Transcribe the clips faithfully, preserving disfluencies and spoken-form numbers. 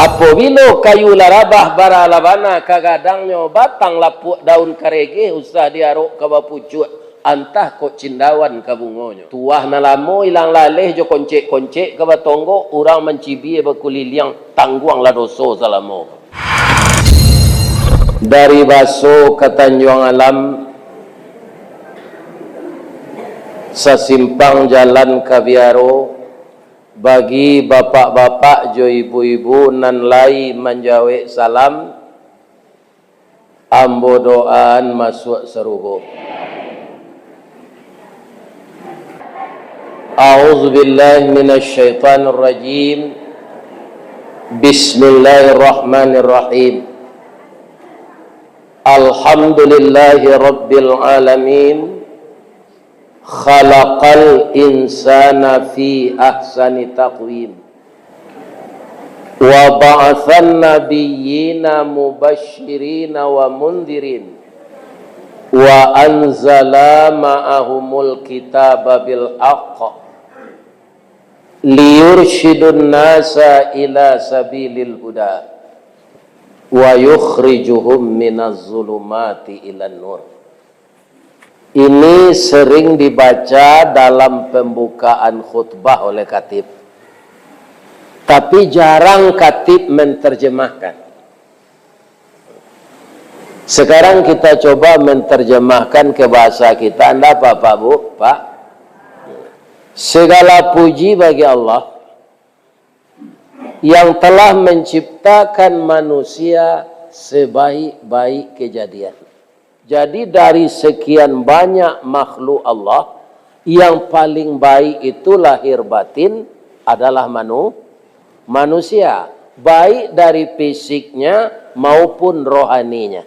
Apobilo kayu larabah bara lah bana ka gadangnyo, batang lapuak daun karegeh usah diarok ka bapucuak, antah kok cindawan ka bungonyo. Tuah nan lamo ilang laleh jo koncek-koncek ka batonggok, urang mancibia bakuliliang, tangguanglah doso salamo. Dari Baso ka Tanjuang Alam, sasimpang jalan ka Biaro, bagi bapak-bapak jo ibu-ibu nan lai manjawek salam, ambo doaan masuak sarugo. A'udzubillahi minasyaitonirrajim. Bismillahirrahmanirrahim. Alhamdulillahi rabbil alamin. Khalaqal insana fi ahsani taqwim. Wa ba'atsan nabiyyina mubasyirina wa mundzirin. Wa anzala ma'ahumul kitaba bil haqq. Liyursyidun nasa ila sabilil huda. Wa yukhrijuhum minaz zulumati ilan nur. Ini sering dibaca dalam pembukaan khutbah oleh khatib. Tapi jarang khatib menterjemahkan. Sekarang kita coba menterjemahkan ke bahasa kita. Anda apa, Pak, Bu? Pak? Segala puji bagi Allah yang telah menciptakan manusia sebaik-baik kejadian. Jadi, dari sekian banyak makhluk Allah, yang paling baik itu lahir batin adalah manu-, manusia, baik dari fisiknya maupun rohaninya.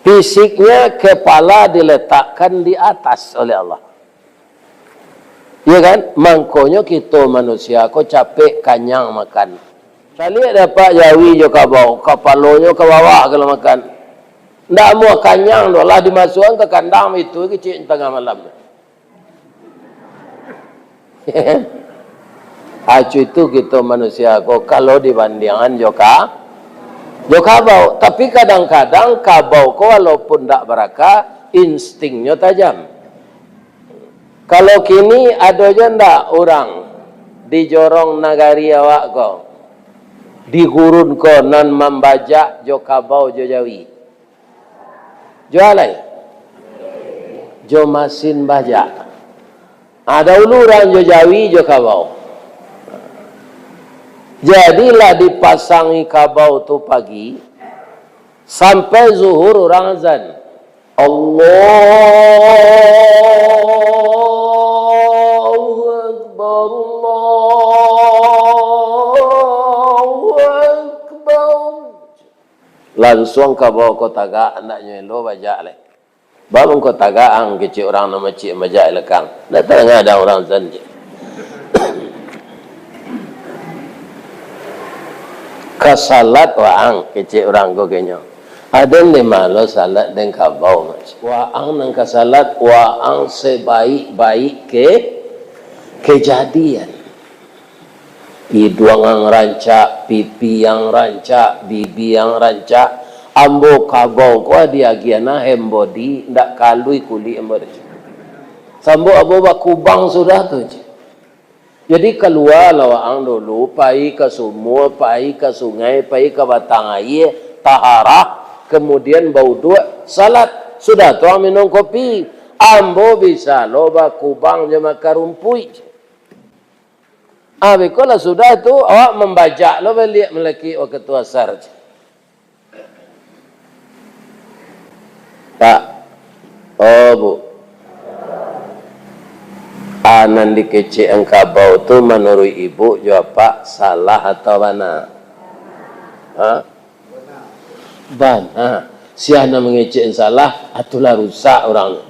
Fisiknya, kepala diletakkan di atas oleh Allah. Iya kan? Mangkonyo kito manusia ko capek kanyang makan. Caliak dapek jawi jo kabau, kapalonyo ka bawah kalau makan. Ndak amuah kanyang doh, lah dimasuakan ka kandang itu kecek tangah malam. Acu itu kito manusia ko kalau dibandiangan jo ka-, jo kabau. Tapi kadang-kadang kabau ko walaupun ndak barakah, instingnyo tajam. Kalau kini, ado jo ndak urang di jorong nagari awak ko, di gurun ko, nan mambajak jo kabau jo jawi? Jo a lai? Jo masin bajak. Ado ulu urang jo jawi jo kabau. Jadilah dipasangi kabau tu pagi, sampai zuhur urang azan. Allahu Akbar, Allahu Akbar. Lansuang kabau ko tagak, andaknyo elo bajak lai. Baa mangko tagak ang, kecek urang nan maciek bajak di lakang. Ndak tadanga ado urang azan je. Ka salat waang, kecek urang ko kenyo. Aden di ma lo salat den kabau, Mas? Waang nan ka salat, waang sebaik-baik ke-, kejadian. Iduang ang rancak, pipi ang rancak, bibi ang rancak. Ambo kabau ko diagiah nah hand body, ndak kaluih kulik ambo tu. Sambuik ambo bakubang sudah tu je. Jadi, kalualah waang dulu, pai ka sumua, pai ka sungai, pai ka batang aia, taharah, kamudian bauduak, salat. Sudah tu ang minum kopi. Ambo bisa lo bakubang jo makan rumpuik. Ah, beko lah sudah tu, awak mambajak lo baliak malakik wakatu asar. Pak, oh, Bu. Ah, nan dikecek ang kabau tu manuruik ibu jo apak salah atau bana? Ha? Bana. Sia nan mangecek salah, atulah rusak urang.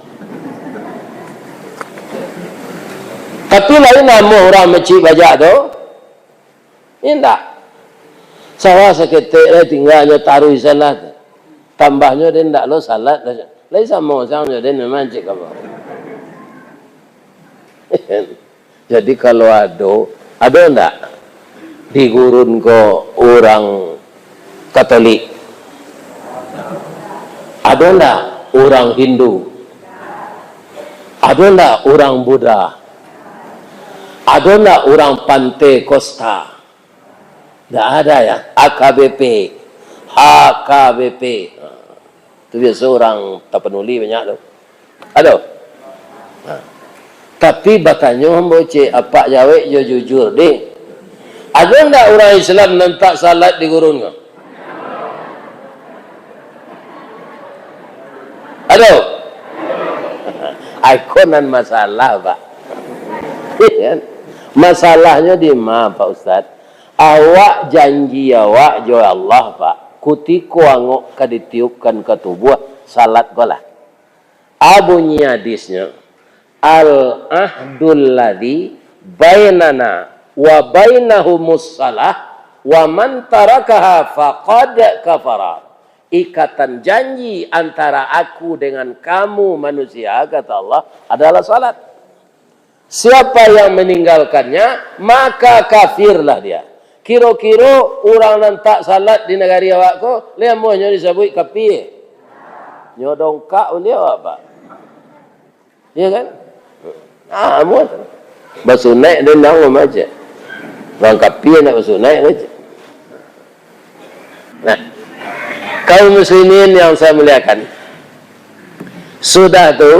Tapi lain amuah urang maciek bajak tu. Indak. Sawah saketek lai tingganyo taruih salat. Tambahnyo den ndak lo salat. Lai samo sangnyo den memang cek apo. Jadi kalau ado, ado ndak? Di gurun ko urang Katolik? Ado ndak urang Hindu? Ado ndak urang Buddha? Ado ndak urang Pantekosta? Ndak ada, ya. A K B P. A K B P. Tu biaso urang Tapanuli banyak tu. Ado? Nah. Tapi batanyo ambo, cek Apak jawek jo jujur, deh. Ado ndak urang Islam nan tak salat di gurun ko? Ado? Ai, ko nan masalah, Pak. Iya kan? Masalahnyo di ma, Pak Ustaz? Awak janji awak jo Allah, Pak. Kutiko angok ka ditiupkan ka tubuah, salat ko lah. A bunyi hadisnyo, "Al-ahdul ladzi bainana wa bainahumus shalah, wa man tarakaha faqad kafara." Ikatan janji antara Aku dengan kamu manusia, kata Allah, adalah salat. Siapa yang meninggalkannya, maka kafirlah dia. Kiro-kiro urang nan tak salat di nagari awak ko, lai amuahnyo disabuik kapie? Nyo dongkak ulih awak, Pak. Iya kan? Ah, amuah. Basunaik dendang macam. Urang kapie nak basunaik macam. Nah, kaum muslimin yang saya muliakan, sudah tu,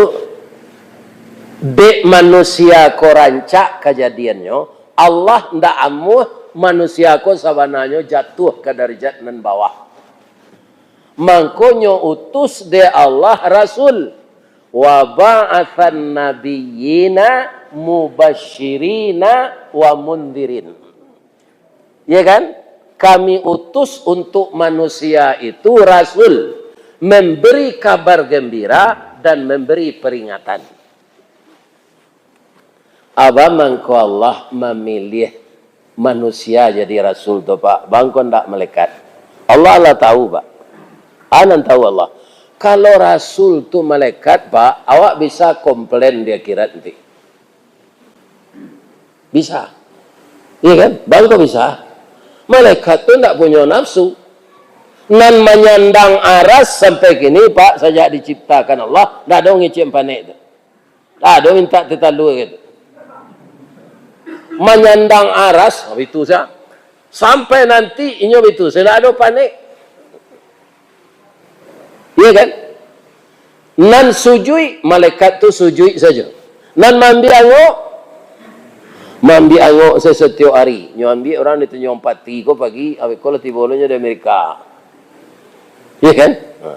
dek manusia ko rancak kajadiannyo, Allah ndak amuah manusia ko sabananyo jatuah ka darajat nan bawah. Mangkonyo utus dek Allah rasul, "Wa ba'atsan nabiyyina mubasyirina wa mundzirin." Ya kan? Kami utus untuk manusia itu rasul, memberi kabar gembira dan memberi peringatan. Aba mangko Allah mamiliah manusia jadi rasul tu, Pak. Bangko ndak malaikat. Allah lah tahu, Pak. Anan tahu Allah. Kalau rasul tu malaikat, Pak, awak bisa komplain di akhirat nanti. Bisa. Iya kan? Bangko bisa. Malaikat tu ndak punyo nafsu. Nan manyandang aras sampai kini, Pak, sajak diciptakan Allah, ndak ado ngicik panek tu. Ndak ado minta tetalua gitu. Manyandang aras, itu sa. Sampai nanti inyo bitu, indak ado panek. Iya kan? Nan sujuik, malaikat tu sujuik sajo. Nan maambiak angok, maambiak angok sa-, satiok ari. Nyo ambiak urang di Tanjuang Pati ko pagi, awak ko lah tibo lo nyo di Amerika. Iya kan? Ha.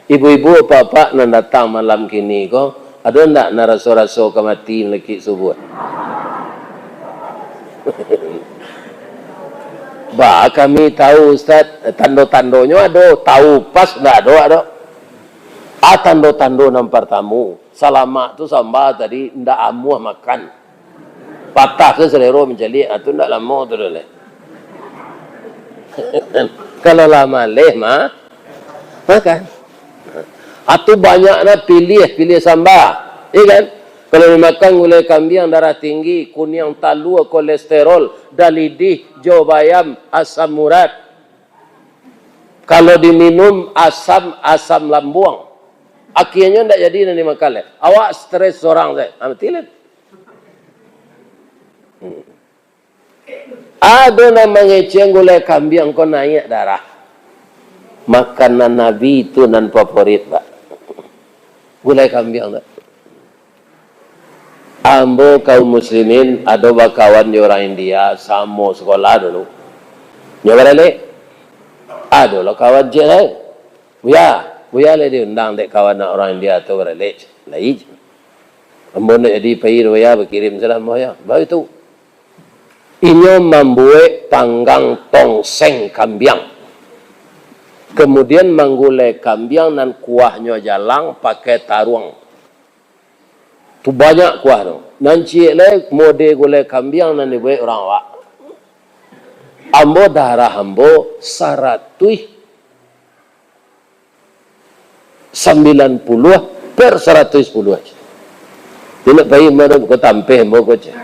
Ibu-ibu, apak-apak nan datang malam kini ko, ado ndak nan raso-raso ka mati malakik subuah? Ba, kami tahu, Ustaz, tando-tandonyo ado, tahu pas ndak ado, ado. Ah, tando-tando nan partamo, salamak tu samba tadi ndak amuah makan. Patah tu salero mancaliak, ah, tu ndak lamo tu doh lai. Kalau lah maleh mah, makan. Atu banyak nah piliah, piliah samba, iya kan? Kalau dimakan gulai kambiang darah tinggi, kuniang talua kolesterol, dalidih, jo bayam, asam urat. Kalau diminum asam, asam lambuang. Akhianyo ndak jadi nan dimakan lai. Awak stres sorang sajo. Ah, mati lai. Hmm. Ado nan mangecek gulai kambiang ko naiak darah. Makanan Nabi itu nan favorit, Pak. Gulai kambiang tu. Ambo kaum muslimin ado bakawan jo urang India, samo sekolah dulu. Nyo baralek. Ado lo kawan ciek lain. Buya, Buya lai diundang dek kawan urang India tu baralek. Lai. Ambo ndak jadi pai doh, Buya, bakirim salam, Buya. Baitu. Inyo mambuek panggang tongseng kambiang. Kamudian, manggulai kambiang nan kuahnyo jalang pakai taruang. Tu banyak kuah tu. Nan ciek lai, mode gulai kambiang nan dibuek urang awak. Ambo, darah ambo saratuih sambilan puluah per saratuih sapuluah. Indak pai ambo ko tampeh ambo ko, ceh.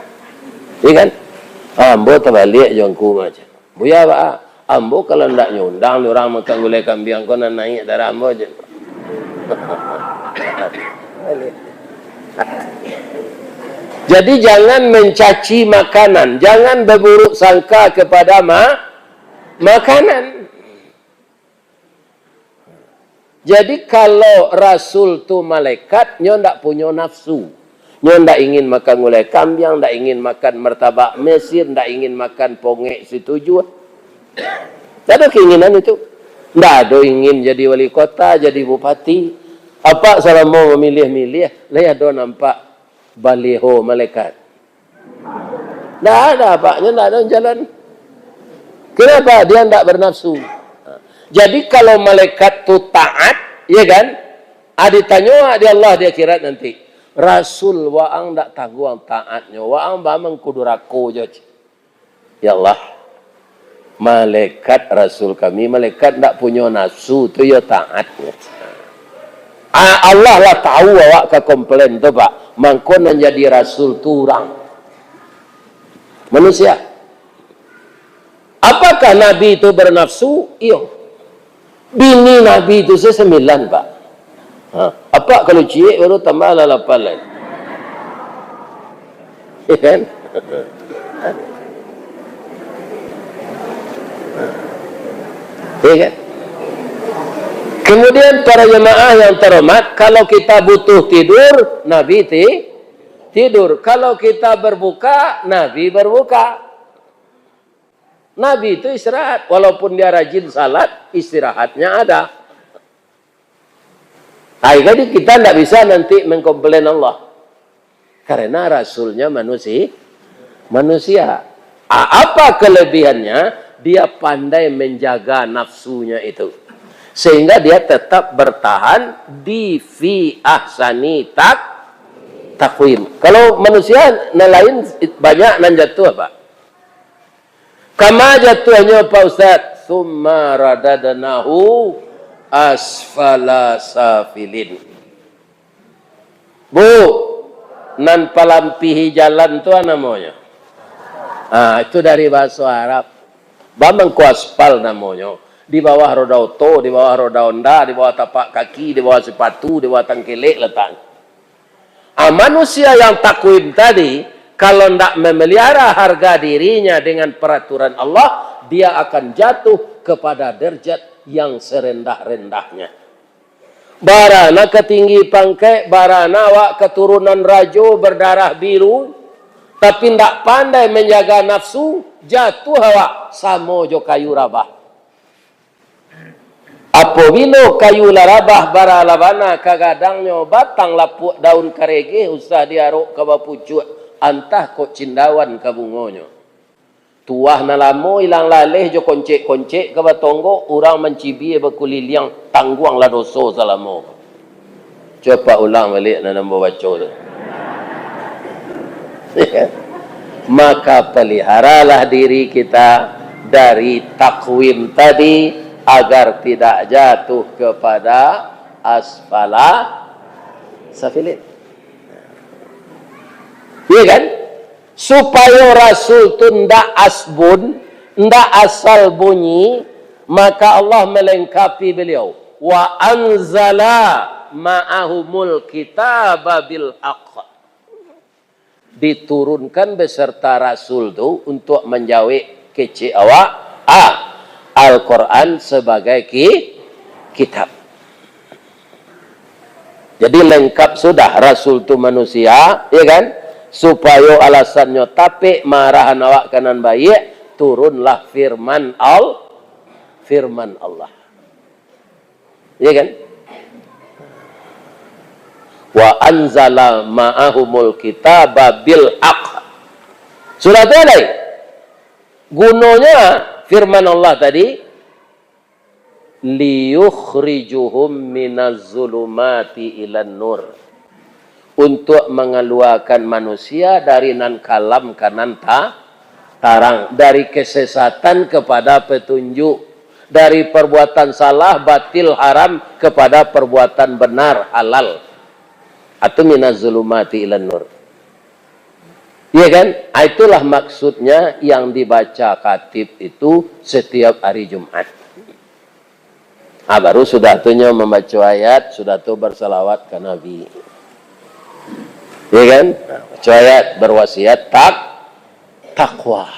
Iya kan? Ah, ambo tabaliak jo angku mah, ceh. Buya, Pak, ambo kalau ndak nyundang urang makan gulai kambiang ko nan naik darah ambo je. Jadi, jangan mencaci makanan, jangan berburuk sangka kepada ma-, makanan. Jadi, kalau Rasul tu malaikat, nyo ndak punyo nafsu. Nyo ndak ingin makan gulai kambiang, ndak ingin makan martabak Mesir, ndak ingin makan pongek situjuah. Ndak ado keinginan itu. Ndak ado ingin jadi wali kota, jadi bupati. Apak salamo mamiliah-miliah, lai ado nampak baliho malaikat? Ndak ada, Pak. Nyo ndak ada jalan. Kenapa? Dia ndak bernafsu. Jadi, kalau malaikat tu taat, ya kan? Ah, ditanyo di Allah di akhirat nanti, "Rasul waang ndak tangguang taatnyo, waang bamang ku durako jo." Ya Allah, malaikat Rasul kami, malaikat ndak punyo nafsu tu yo taat. Ah, Allah lah tahu awak ka komplain tu, Pak. Mangko nan jadi Rasul tu urang. Manusia. Apakah Nabi itu bernafsu? Iyo. Bini Nabi itu se sembilan, Pak. Ha, apak kalau ciek baru tambah lah lapan lai. Ya kan? Ya kan? Kemudian, para jemaah yang terhormat, kalau kita butuh tidur, Nabi ti-, tidur. Kalau kita berbuka, Nabi berbuka. Nabi itu istirahat. Walaupun dia rajin salat, istirahatnya ada. Nah, jadi kita ndak bisa nanti mengkomplain Allah. Karena Rasulnya manusi-, manusia. A-, apa kelebihannya? Dia pandai menjaga nafsunya itu. Sehingga dia tetap bertahan di fi ahsani tak-, takwim. Kalau manusia, nan lain banyak nan jatuh, Pak. Kama jatuahnyo, Pak Ustaz? Tsumma radadnahu asfala safilin. Bu, nan palampihi jalan tu a namonyo? Ah, itu dari bahaso Arab. Bamangko aspal namonyo. Di bawah roda oto, di bawah roda Honda, di bawah tapak kaki, di bawah sepatu, di bawah tangkelek lataknyo. Ah, manusia yang takwim tadi, kalau ndak memelihara harga dirinya dengan peraturan Allah, dia akan jatuh kepada derajat yang serendah-rendahnya. Bara nan ka tinggi pangkek, bara nan awak katurunan rajo berdarah biru, tapi ndak pandai menjaga nafsu, jatuh awak samo jo kayu rabah. Apobilo kayu lah rabah, bara lah bana ka gadangnyo, batang lapuak, daun karegeh, usah diarok ka bapucuak, antah kok cindawan ka bungonyo. Tuah nan lamo ilang laleh jo koncek-koncek ka batonggok, urang mancibia bakuliliang, tangguanglah doso salamo. Cubo ulang baliak nan ambo baco tu. Maka peliharalah diri kita dari takwim tadi, agar tidak jatuh kepada asfala safilin. Iya kan? Supayo Rasul tu ndak asbun, ndak asal bunyi, maka Allah melengkapi beliau. "Wa anzala ma'ahumul kitaba bil haq." Diturunkan beserta Rasul tu untuk manjawek kecek awak, a, Al-Quran sebagai ki-, kitab. Jadi, lengkap sudah, Rasul tu manusia, ya kan? Supayo alasannyo tapek, maarahan awak ka nan baiak, turunlah firman Al-, firman Allah. Ya kan? "Wa anzala ma'ahumul kitaba bil haq." Sudah tu lai. Gunonyo firman Allah tadi, "Liyukhrijuhum minaz zulumati ilan nur." Untuk mengeluarkan manusia dari nan kalam ka nan ta-, tarang, dari kesesatan kepada petunjuk, dari perbuatan salah, batil, haram, kepada perbuatan benar, halal. Atau minaz zulumati ilan nur. Iya kan? Ah, itulah maksudnya yang dibaca khatib itu setiap hari Jumat. Ah, baru sudah tu nyo mambaco ayat, sudah tu bersalawat ka Nabi. Iya kan? Nah, baco ayat, berwasiat tak-, takwa.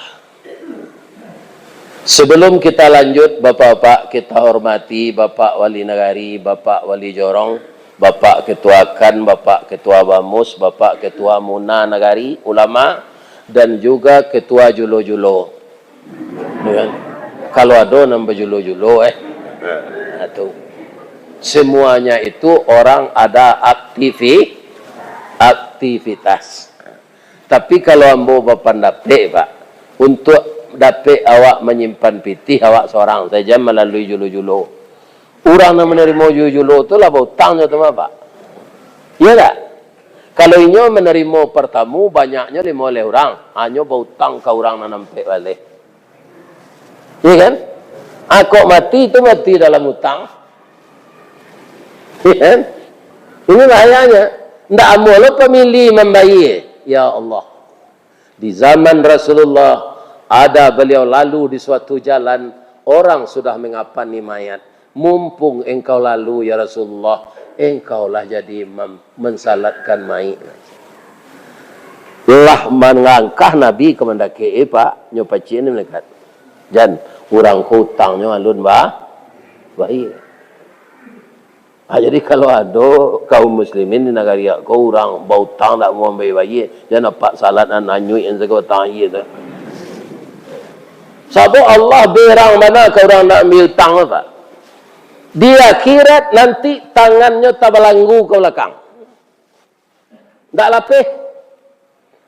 Sebelum kita lanjut, Bapak-bapak kita hormati, Bapak Wali Nagari, Bapak Wali Jorong, Bapak Ketua KAN, Bapak Ketua BAMUS, Bapak Ketua Muna Nagari, ulama, dan juga Ketua Julo-Julo. Ya kan? Kalau ado nan bajulo-julo, eh. Nah, tu. Semuanya itu orang ada aktivi-, aktivitas. Tapi kalau ambo bapandapek, Pak, untuak dapek awak manyimpan pitih, awak sorang saja malalui julo-julo. Urang nan manarimo julo-julo tu lah bautang jo tu mah, Pak. Iya tak? Kalau inyo manarimo partamu, banyaknyo limo baleh urang, hanyo bautang ka urang nan ampek baleh. Iya kan? Ah, kok mati tu mati dalam utang. Iya kan? Ini bahayanya. Ndak amuah lo pamilih mambayie. Ya Allah. Di zaman Rasulullah, ada beliau lalu di suatu jalan, orang sudah mangapani mayat. Mumpung engkau lalu, ya Rasulullah, engkaulah jadi imam mensalatkan mayit. Lah malangkah Nabi ka mandakek, "Eh, Pak, nyo pacik ni malaikat. Jan, urang ko utangnyo alun ba-, bayie." Ah, jadi, kalau ado kaum muslimin di nagari ko, urang bautang dak mau mambayie-bayie, jan apak salat nan anyuik nan sago tang aie tu. Sabab Allah berang bana ka urang nak ambiak utang tu, Pak. Di akhirat nanti tangannyo tabalanggu ka balakang. Ndak lapeh.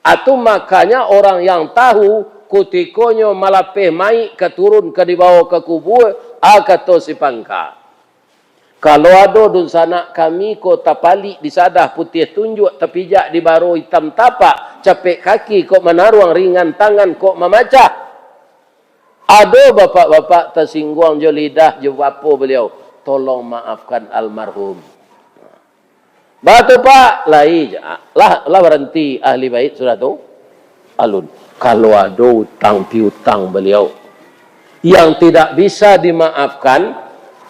Atu makanya orang yang tahu, kutikonyo malapeh mayik ka turun ka dibawa ka kubua, a kato si pangka. Kalau ado dunsanak kami ko tapalik disadah putiah tunjuak, tapijak di baro itam tapak, capek kaki kok manaruang, ringan tangan kok mamacah. Ado bapak-bapak tasingguang jo lidah jo apo baliau, tolong maafkan almarhum. Batu, Pak, lai ja. Lah, lah baranti ahli bait sudah tu. Alun. Kalau ado utang piutang baliau yang tidak bisa dimaafkan,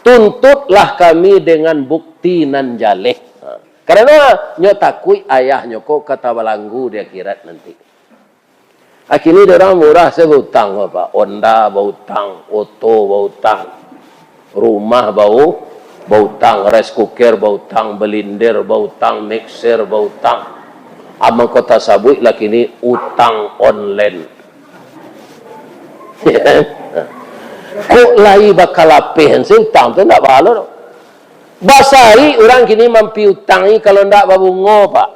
tuntutlah kami dengan bukti nan jaleh. Ha. Karano nyo takuik ayahnyo ko ka tabalanggu di akhirat nanti. Akini dek urang murah se bautang, Bapak. Honda bautang, oto bautang, rumah bau-, bautang, rice cooker bautang, blender bautang, mixer bautang. Amun kau tasabuik lah kini utang online. Kok lai bakalapehan se utang tu ndak bahalo doh. Basari urang kini mampiutangi kalau ndak babungo, Pak.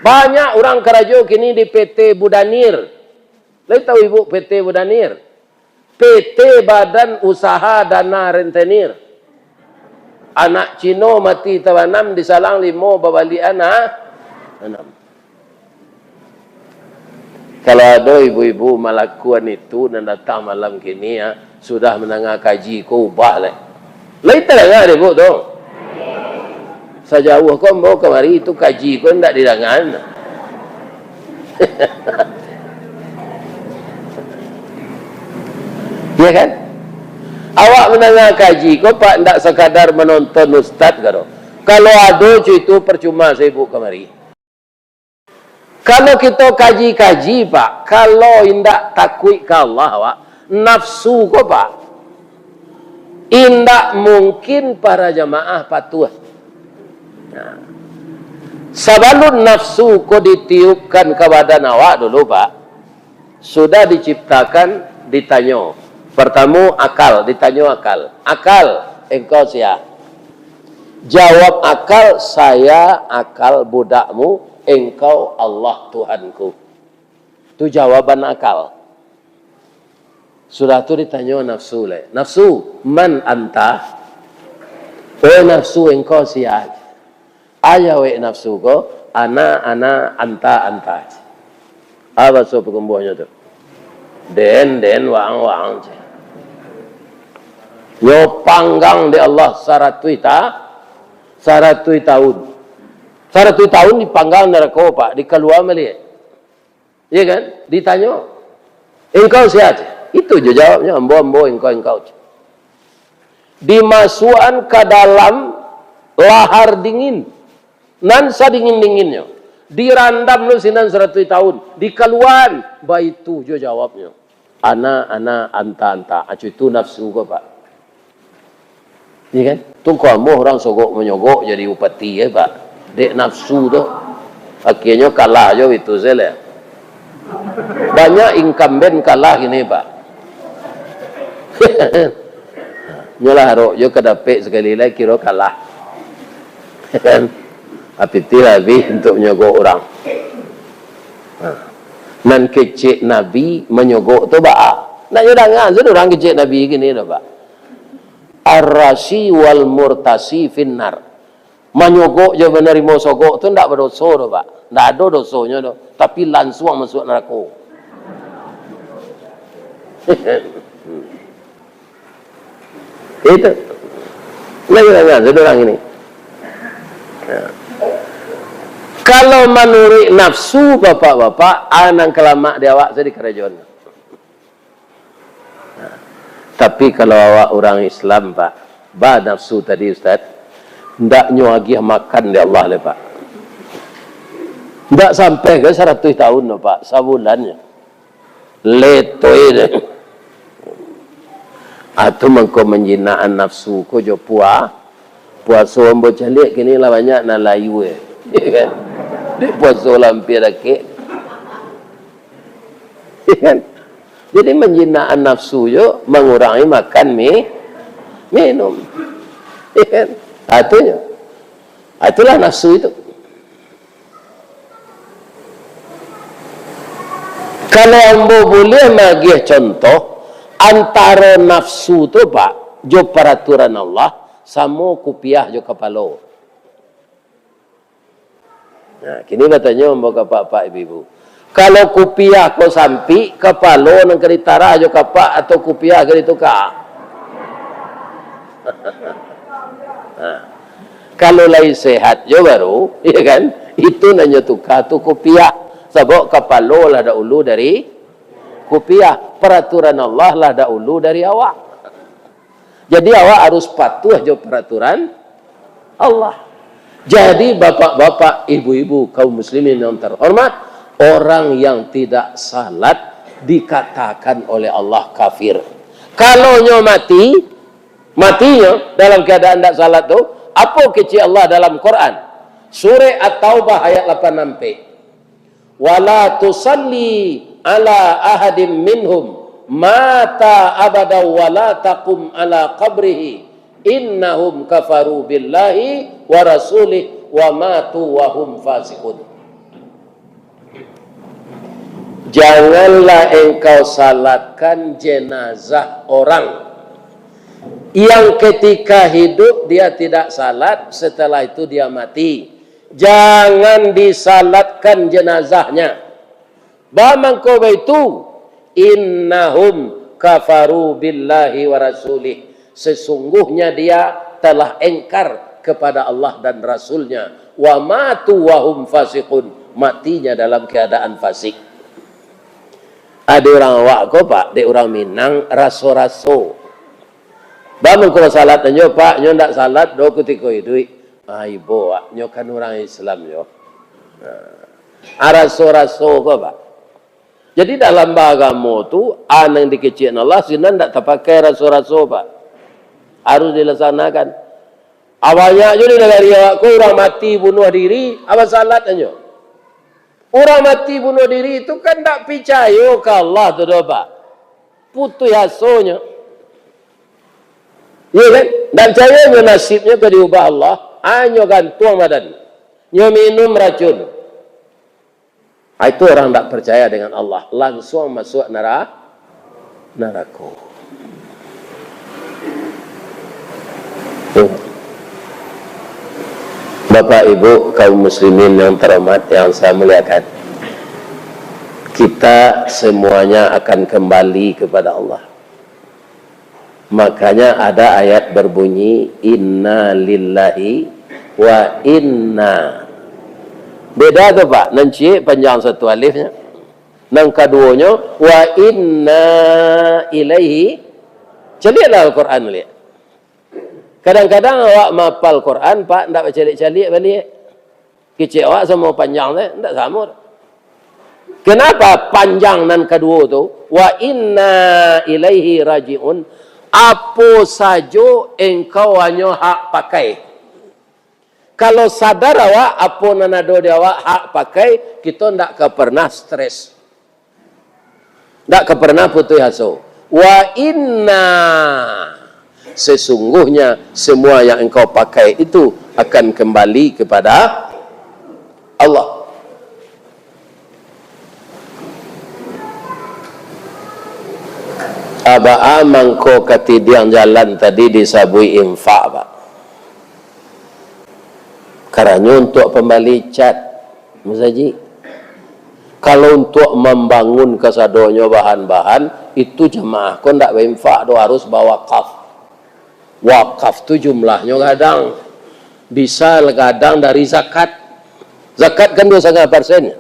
Banyak urang karajo kini di P T Budanir. Lai tahu ibu P T Budanir? P T Badan Usaha Dana Rentenir. Anak Cino mati tabanam, disalang limo babaliak anak anam. Kalau ado ibu-ibu malakuan itu nan datang malam kini, ya, sudah mandanga kaji ko, ubah lai. Lai tadanga dek ibu tu? Sajauah ko ambo kamari tu kaji ko indak didanga. Ya kan? Awak mandanga kaji ko, Pak, indak sakadar manonton ustad ko do. Kalau ado cuy tu, parcuma sajo ibu kamari. Kalau kito kaji-kaji, Pak, kalau indak takuik ka Allah, Pak, nafsu ko, Pak, indak mungkin para jamaah patuah. Nah, sabalun nafsu ko ditiupkan ka badan awak dulu, Pak, sudah diciptakan, ditanyo. Partamo, akal, ditanyo akal. Akal, engkau sia? Jawab akal, "Saya akal budakmu, engkau Allah Tuhanku." Tu jawaban akal. Sudah tu ditanyo nafsu lai. "Nafsu, man anta?" "Oi nafsu, engkau sia?" Aja wek nafsu ko, "Ana, ana, anta, anta." A baso pakumbuahnyo tu? "Den, den, waang, waang," ceh. Nyo panggang dek Allah saratuih ta-, saratuih taun. Saratuih taun dipanggang narako, Pak, dikalua baliak. Iya kan? Ditanyo, "Engkau sia?" Itu jo jawabnyo, "Ambo, ambo, engkau, engkau." Dimasuakan ka dalam lahar dingin, nan sadingin-dinginnyo. Dirandam lu sinan saratuih tahun, dikaluaan, baitu jo jawabnyo. "Ana, ana, anta, anta." Acu itu nafsu ko, Pak. Iya kan? Tu ko amuah urang sogok manyogok jadi bupati, ya, Pak. Dek nafsu tu. Akhirnyo kalah jo itu sajo lah. Banyak incumbent kalah kini, Pak. Nyolah arok jo ka dapek sakali lai kiro kalah. Kan? Apitih lah abih untuak manyogok urang. Ha. Nan kecek Nabi manyogok tu baa? Nak nyo danga sudah urang kecek Nabi kini tu, Pak. Ar-rasi wal murtasi finnar. Manyogok jo manarimo sogok tu ndak badoso doh, Pak. Ndak ado dosonyo doh. Tapi lansuang masuak narako. Itu. Nah, jangan, jangan, sudah urang ini. Ya. Kalau manuruik nafsu, bapak-bapak, a nan kalamak di awak tu dikarajoan. Nah, tapi kalau awak urang Islam, Pak, ba nafsu tadi, Ustaz, ndak nyo agiah makan dek Allah lai, Pak. Ndak sampai ka saratuih tahun, Pak, sabulan nyo. Letoi deh. Atu mangko manjinakan nafsu ko jo pua-, puaso. Ambo caliak kini lah banyak nan layu, eh. Kan? Dek puaso lah ampia dakek. Kan? Jadi manjinakan nafsu jo mangurangi makan mi-, minum. Kan? Atunyo. Itulah nafsu itu. Kalau ambo buliah magiah contoh, antaro nafsu tu, Pak, jo paraturan Allah, samo kupiah jo kapalo. Nah, kini batanyo ambo ka apak-apak, ibu-ibu. Kalau kupiah ko sampik, kapalo nan ka ditarah jo kapak atau kupiah ka dituka? Nah, kalau lai sehat jo baru, ya kan? Itu nan nyo tuka tu kupiah. Sabab kapalo lah dahulu dari kupiah. Paraturan Allah lah dahulu dari awak. Jadi, awak harus patuah jo paraturan Allah. Jadi, bapak-bapak, ibu-ibu, kaum muslimin yang terhormat, orang yang tidak salat dikatakan oleh Allah kafir. Kalau nyo mati, matinyo dalam keadaan tidak salat tu, apo kecek Allah dalam Quran? Surah At-Taubah ayat lapan ampek. "Wala tusalli ala ahadim minhum mata abada wala taqum ala qabrihi, innahum kafaru billahi wa rasulih wa matu wa hum fasiqun." Janganlah engkau salatkan jenazah orang yang ketika hidup dia tidak salat, setelah itu dia mati. Jangan disalatkan jenazahnya. Ba mangko baitu, innahum kafaru billahi wa rasulih. Sesungguhnya dia telah engkar kepada Allah dan Rasulnya. Wa matu wa hum fasiqun. Matinya dalam keadaan fasik. Ado urang awak ko, Pak, dek urang Minang, raso-raso. Ba mangko salat nyo, Pak, nyo ndak salat doh kutiko iduik. Ah, ibo, Pak, nyo kan urang Islam nyo. Nah. Araso-raso ko, Pak. Jadi, dalam baagamo tu, a nan dikecek Allah, sinan ndak tapakai raso-raso, Pak. Harus dilaksanakan. A banyak jo di nagari awak ko urang mati bunuah diri, a basalat nyo. Urang mati bunuah diri tu kan ndak picayo ka Allah tu doh, Pak. Putuih asonyo. Iya kan? Ndak picayo nyo nasibnyo ka diubah Allah, a nyo gantuang badan. Nyo minum racun. A, itu orang ndak percaya dengan Allah, langsuang masuak nara-, narako. Tuh. Bapak, Ibu, kaum muslimin yang terhormat, yang saya muliakan, kita semuanya akan kembali kepada Allah. Makanya ada ayat berbunyi, "Inna lillahi wa inna." Beda tu, Pak, nan ciek panjang satu alifnya. Nan kaduonyo, "Wa inna ilaihi." Caliaklah Al-Quran liak. Kadang-kadang awak mahapal Quran, Pak, ndak bacaliak-caliak baliak. Kecek awak samo panjang tu, ndak samo. Kenapa panjang nan kaduo tu? "Wa inna ilaihi raji'un." Apo sajo engkau hanyo hak pakai. Kalau sadar awak, apo nan ado di awak hak pakai, kito ndak ka pernah stres. Ndak ka pernah putuih aso. "Wa inna," sesungguhnya semua yang engkau pakai itu akan kembali kepada Allah. Abaa mangko katidiang jalan tadi disabuik infak, Pak? Karanyo untuak pambali cat musajik. Kalau untuak mambangun kasadonyo bahan-bahan, itu jamaah ko ndak bainfak doh, harus bawakaf. Wakaf tu jumlahnyo gadang. Bisa gadang dari zakat. Zakat kan dua satangah persen.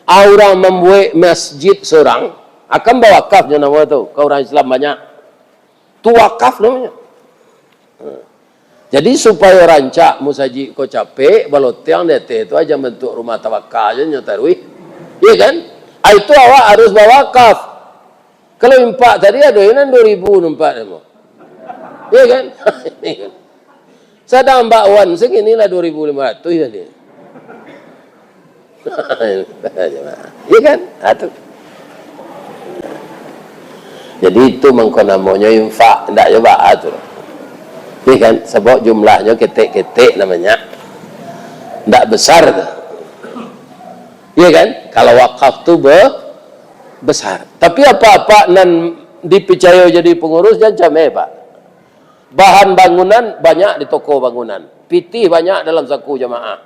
Ah, urang mambuek masjid surang, akan bawakaf jo namo tu, ka urang Islam banyak. Tu wakaf namonyo. Ha. Jadi, supayo rancak musajik ko capek, balotiang di ateh tu aja bantuak rumah tawakal je nyo taruih. Iya kan? Ah, itu awak harus bawakaf. Kalau impak tadi ado nan dua ribu nampak demo. Iya kan? Sadang bakwan sagini lah dua ribu lima ratus tadi. Iya kan? Ha, tu. Jadi itu mangko namonyo infak, ndak jo baa tu. Iya kan? Sabab jumlahnyo ketek-ketek namonyo. Ndak besar tu. Iya kan? Kalau wakaf tu be-, besar. Tapi apak-apak nan dipicayo jadi pangurus, jan cameh, Pak. Bahan bangunan banyak di toko bangunan. Pitih banyak dalam saku jamaah.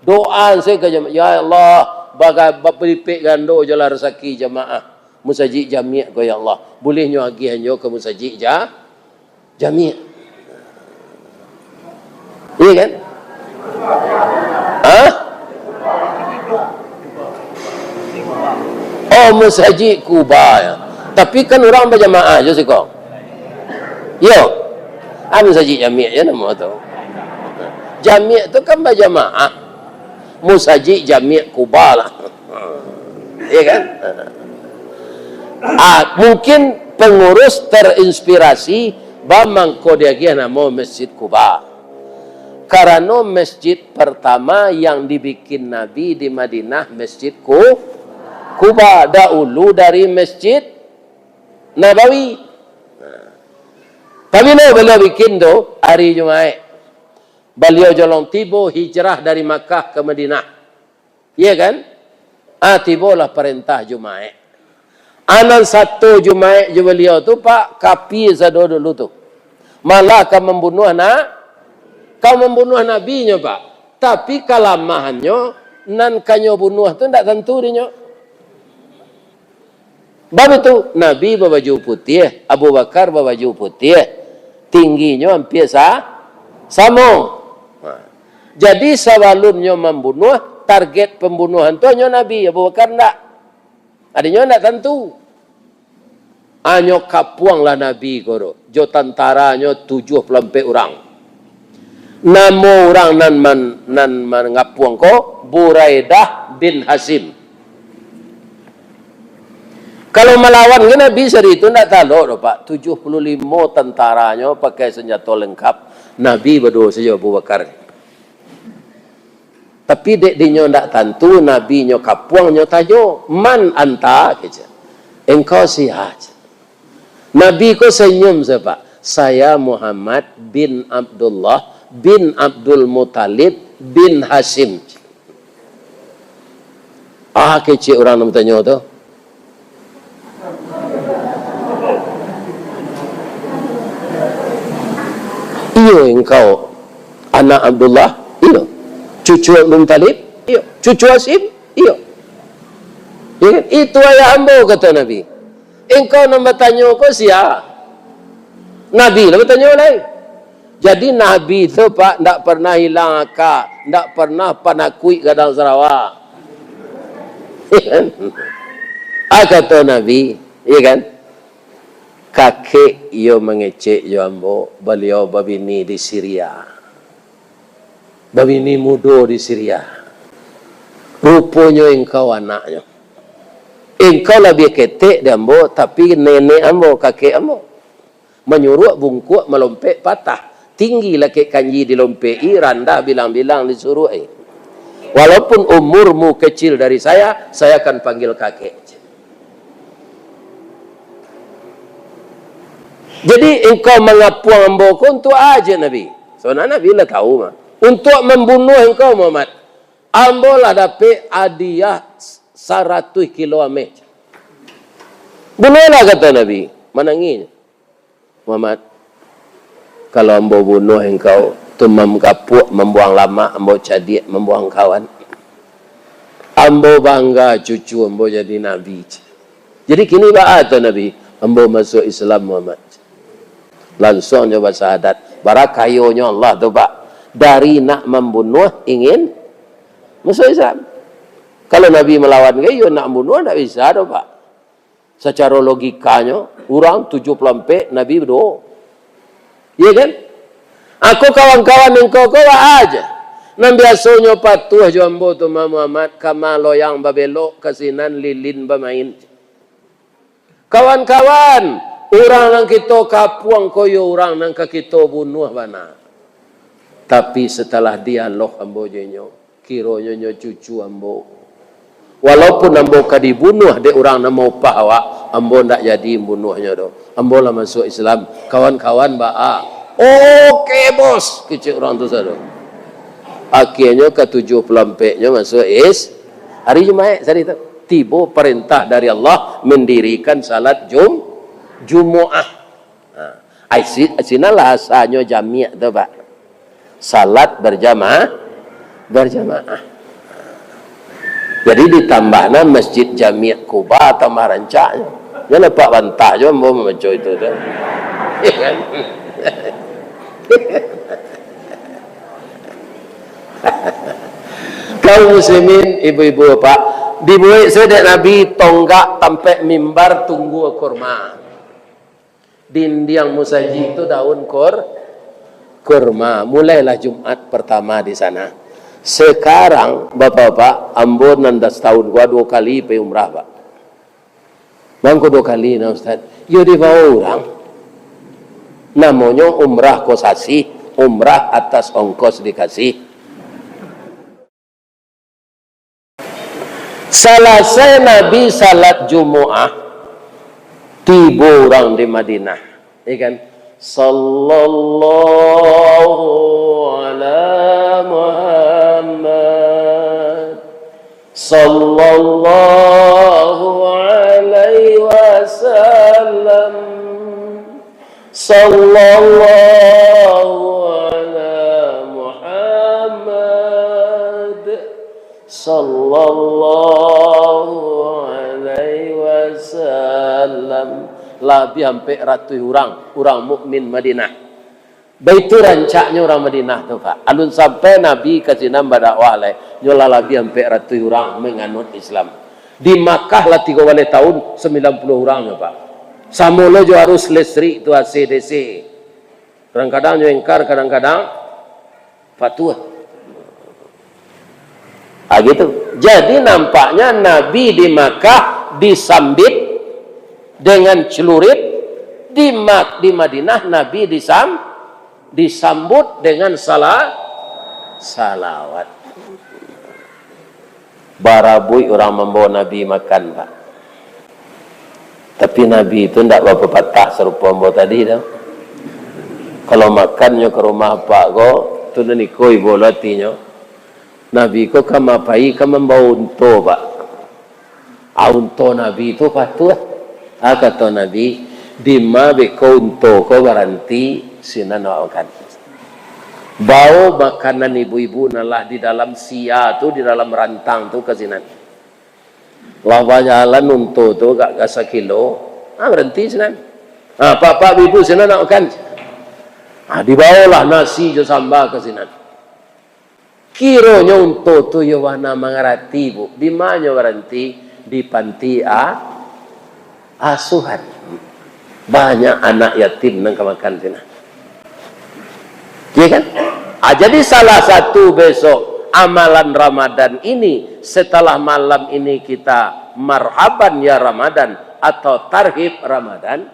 Doa se ka jamaah, "Ya Allah, baga-, bapalipek gando jo lah rasaki jamaah. Musajik Jamiak ko, ya Allah. Buliah nyo agiahan jo ka musajik ja-, Jamiak." Iya kan? Hah? Oh, Musajik Kuba, ya. Tapi kan urang bajamaah jo siko. Yo. Ah, Musajik Jamiak je namo tu. Jamiak tu kan bajamaah. Musajik Jamiak Kuba lah. Iya kan? Ah, mungkin pangurus terinspirasi, ba mangko diagiah namo Masjid Kuba. Karano masjid pertama yang dibikin Nabi di Madinah, Masjid Ku-, Kuba, dahulu dari Masjid Nabawi. Nah, pabilo baliau bikin tu? Hari Jumaik. Baliau jolong tibo hijrah dari Makkah ka Madinah. Iya kan? Ah, tibolah parentah Jumaik. Ah, nan sato Jumaik jo baliau tu, Pak, kapia sado dulu tu. Malah ka mambunuah na-, ka mambunuah Nabi nyo, Pak. Tapi kalamahannyo, nan ka nyo bunuah tu ndak tantu dek nyo. Bab itu, Nabi babaju putiah, Abu Bakar babaju putiah, tingginyo ampia sa-, samo. Ha. Jadi, sabalumnyo mambunuah, target pambunuahan tu hanyo Nabi, Abu Bakar ndak. Adinyo ndak tantu. Hanyo kapuanglah Nabi ko tu, jo tantaranyo tujuah puluah ampek urang. Namo urang nan man-, nan mangapuang ko, Buraidah bin Hasyim. Kalau malawan kan Nabi sari tu ndak talok doh, Pak. Tujuah puluah limo tantaranyo pakai sanjato lengkap, Nabi baduo sajo Abu Bakar. Tapi dek dinyo ndak tantu, Nabi nyo kapuang, nyo tanyo, "Man anta?" kecek. "Engkau sia?" kecek. Nabi ko senyum sajo, "Saya Muhammad bin Abdullah bin Abdul Muttalib bin Hasyim." Ah, kecek urang nan batanyo tu. "Iyo, engkau anak Abdullah?" "Iyo." "Cucu Abdul Muttalib?" "Iyo." "Cucu Hasyim?" "Iyo." "Iyo kan? Itu ayah ambo," kato Nabi. "Engkau nan batanyo ko sia?" Nabi lah batanyo lai. Jadi, Nabi tu, Pak, ndak pernah ilang aka, ndak pernah panakuik gadang sarawa. Iyo kan? Ah, kato Nabi, iya kan? Kakek iyo mangecek jo ambo, baliau babini di Siria. Babini mudo di Siria. Ruponyo engkau anaknyo. Engkau labiah ketek di ambo, tapi nenek ambo, kakek ambo. Manyuruak bungkuak malompek patah. Tinggi lakek kanji dilompek-i, randah bilang-bilang disuruak-i. Walaupun umurmu kecil dari saya, saya akan panggil kakek. Jadi, engkau mangapuang ambo ko untuak aja, Nabi. Soalnya Nabi lah tahu mah. Untuak mambunuah engkau, Muhammad. Ambo lah dapek hadiah saratuih kilo ameh. Bunuahlah, kato Nabi. Manangih. Muhammad, kalau ambo bunuah engkau, tu mam-, kapuak mambuang lamak, ambo cadiak mambuang kawan. Ambo bangga cucu ambo jadi nabi. Jadi kini baa tu Nabi, ambo masuak Islam, Muhammad. Lansuang nyo basahadat. Bara kayonyo Allah tu, Pak. Dari nak mambunuah, ingin masuak Islam. Kalau Nabi malawan ka iyo, nak mambunuah ndak bisa doh, Pak. Sacaro logikanyo, urang tujuah puluah ampek, Nabi duo. Iya kan? Ako kawan-kawan engkau ko baa aja. Nan biasonyo patuah jo ambo tu mah Muhammad, ka ma loyang babelok, ka sinan lilin bamain. Kawan-kawan, urang nan kito kapuang ko yo urang nan ka kito bunuah bana. Tapi satalah dialog ambo jo inyo, kironyo nyo cucu ambo. Walaupun ambo ka dibunuah dek urang nan maupah awak, ambo ndak jadi mambunuahnyo doh. Ambo lah masuak Islam. Kawan-kawan baa? Oke, bos, kecek urang tu sado. Akhianyo ka tujuah puluah ampeknyo masuak Is-, hari Jumaik sari tu. Tibo parentah dari Allah mandirikan salat Jum-, Jumuah. Ha. Ai, si-, sinan lah asalnyo jamiak tu, Pak. Salat barjamaah, barjamaah. Jadi ditambahna Masjid Jamiak Quba tambah rancaknyo. Jan nampak bantah jo ambo mambaco itu tu. Iya kan? Kaum muslimin, ibu-ibu, bapak, dibuek se dek Nabi tonggak tampek mimbar tunggua kurma. Dindiang musajik tu daun kur-, kurma. Mulailah Jumat partama di sana. Sekarang, bapak-bapak, ambo nan dah satahun ko duo kali pai umrah, Pak. Mangko duo kali nah, Ustaz. Yo dibawa urang. Namonyo umrah kosasih, umrah atas ongkos dikasih. Salasai Nabi salat Jumuah, tibo urang di Madinah, ya kan? Sallallahu ala Muhammad, sallallahu alaihi wasallam. Sallallahu ala Muhammad, sallallahu alaihi wasallam. Labiah ampek ratuih urang, urang mukmin Madinah. Baitu rancaknyo urang Madinah tu, Pak. Alun sampai Nabi ka sinan badakwah lai, nyo lah labiah ampek ratuih urang manganut Islam. Di Makkah lah tigo baleh tahun, sambilan puluah urang nyo, Pak. Samo lo jo arus listrik tu, A C D C. Kadang-kadang nyo engkar, kadang-kadang patuah. Ah, gitu. Jadi, nampaknya Nabi di Makkah disambit dengan celurit, di Mak-, di Madinah Nabi disam-, disambut dengan sala-, salawat. Barabuik urang mambawa Nabi makan, Pak. Tapi Nabi tu ndak bapapatah sarupo ambo tadi tu. Kalau makan nyo ka rumah apak ko, tu nan iko ibo lo atinyo. Nabi ko ka ma pai, ka mambawa unto, Pak. Ah, unto Nabi tu patuah. Ah, kato Nabi, "Dima beko unto ko baranti, sinan awak makan." Bawo makanan ibu-ibu nan lah di dalam sia tu, di dalam rantang tu ka sinan. Lah bajalan unto tu agak ka sakilo, ah, baranti sinan. Ah, "Pak, pak, ibu, sinan nak makan." Ah, dibawolah nasi jo samba ka sinan. Kironyo unto tu yo bana mangarati, Bu. Di ma nyo baranti? Di panti a-, asuhan. Banyak anak yatim nan ka makan sinan. Iya kan? Ah, jadi salah satu besok amalan Ramadan ini, setelah malam ini kita marhaban ya Ramadan atau tarhib Ramadan,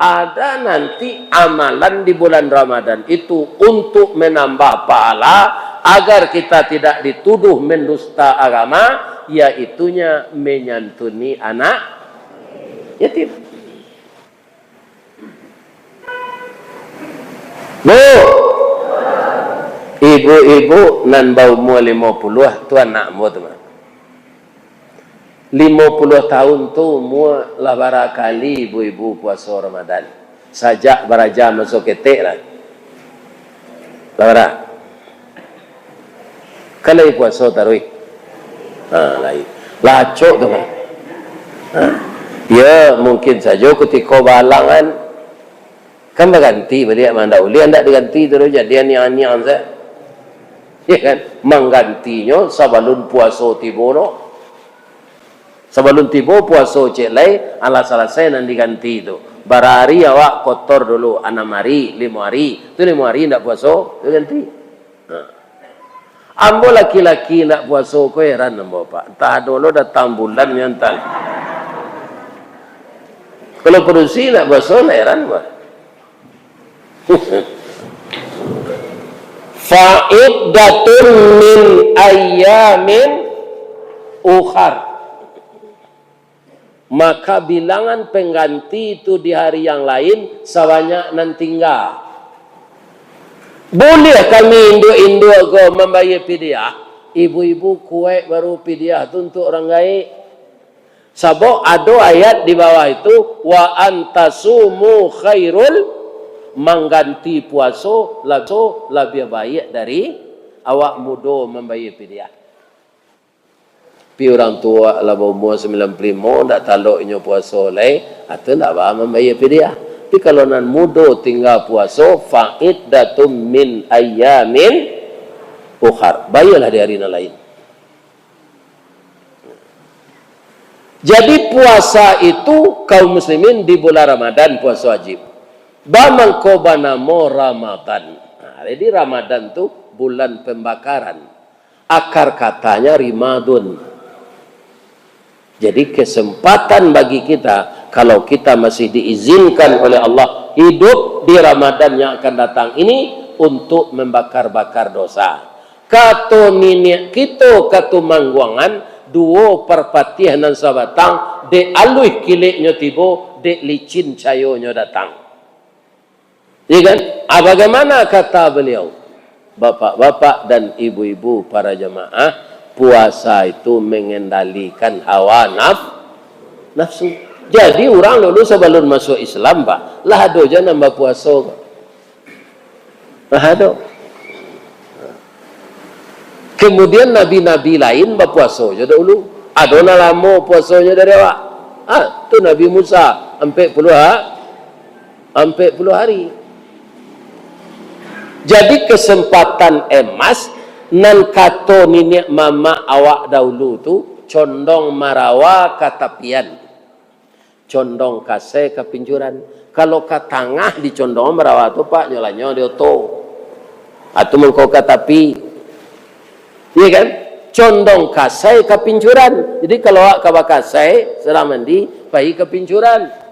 ada nanti amalan di bulan Ramadan itu untuk menambah pahala agar kita tidak dituduh mendusta agama, yaitunya menyantuni anak yatim. Bu, ibu-ibu nan baumua limo puluah tu anak ambo tu mah. Limo puluah tahun tu umua lah bara kali ibu-ibu puaso Ramadan. Sajak baraja maso ketek lah. Lah bara. Kan lai puaso taruih. Ha, lai. Lah acok tu kan. Ha? Ya, mungkin sajo kutiko bahalangan. Kan baganti baliak, mandak ulih, andak diganti tu, jadi aniang-aniang saja. Ya kan? Manggantinyo sabalun puaso tibo no. Sabalun tibo puaso cek lai, alah salasai nan diganti tu. Bara ari awak kotor dulu, anam ari, limo ari. Tu limo ari ndak puaso, tu ganti. Ha. Ambo laki-laki ndak puaso ko heran ambo, Pak. Antah ado lo datang bulan nyo antah. Kalau padusi ndak puaso, ndak heran, Pak. Fa'iddatun min ayyamin ukhar. Maka bilangan pengganti itu di hari yang lain sabanyak nan tingga. Buliah kami induak-induak ko mambayia pidiah? Ibu-ibu kuaik baru pidiah tu untuak urang gaek. Sabab ado ayat di bawah itu, "Wa antasumu khairul," mangganti puaso labiah, labiah baiak dari awak mudo mambayia pidiah. Tapi urang tuo lah baumua sambilan puluh limo, ndak talok inyo puaso lai, atau ndak ba mambayia pidiah. Tapi kalau nan mudo tingga puaso, fa'iddatum min ayyamin ukhar. Bayielah di hari nan lain. Jadi puasa itu kaum muslimin di bulan Ramadan puasa wajib. Ba mangko banamo Ramadan. Nah, jadi Ramadan tu bulan pembakaran. Akar katanya rimadun. Jadi kesempatan bagi kita, kalau kita masih diizinkan oleh Allah hidup di Ramadan yang akan datang ini untuk membakar-bakar dosa. Kato niniak kito Katumangguangan, duo parpatiah nan sabatang, dek aluih kileknyo tibo, dek licin cayonyo datang. Iya kan? Ah, bagaimana kata beliau? Bapak-bapak dan ibu-ibu para jamaah, puasa itu mengendalikan hawa naf-, nafsu. Jadi urang dulu sabalun masuak Islam, Pak, lah ado ja nan bapuaso, Pak. Nah, ado. Kemudian nabi-nabi lain bapuaso jo dahulu. Ado nan lamo puasonyo dari awak. Ah, tu Nabi Musa, ampek puluah ha-, ampek puluah hari. Jadi kesempatan emas nan kato niniak mamak awak dahulu tu, condong marawa ka tapian. Condong kasai ka pincuran. Kalau ka tangah dicondong marawa tu, Pak, nyo lanyo di oto. Atu mangko ka tapi. Iya kan? Condong kasai ka pincuran. Jadi kalau awak ka bakasai, sadang mandi, pai ka pincuran.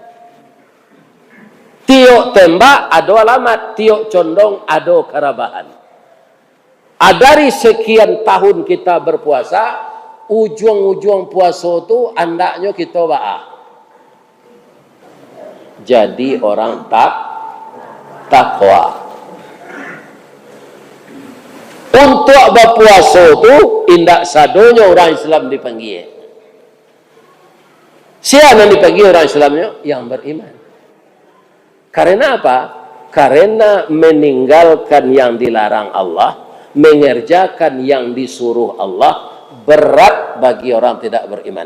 Tiok tembak ado alamat, tiok condong ado karabahan. Ah, dari sekian tahun kita berpuasa, ujuang-ujuang puaso tu andaknyo kito baa? Jadi orang tak-, takwa. Untuak bapuaso tu, indak sadonyo urang Islam dipanggia. Sia nan dipanggia urang Islamnyo? Yang beriman. Karena apa? Karena meninggalkan yang dilarang Allah, mengerjakan yang disuruh Allah, berat bagi orang tidak beriman.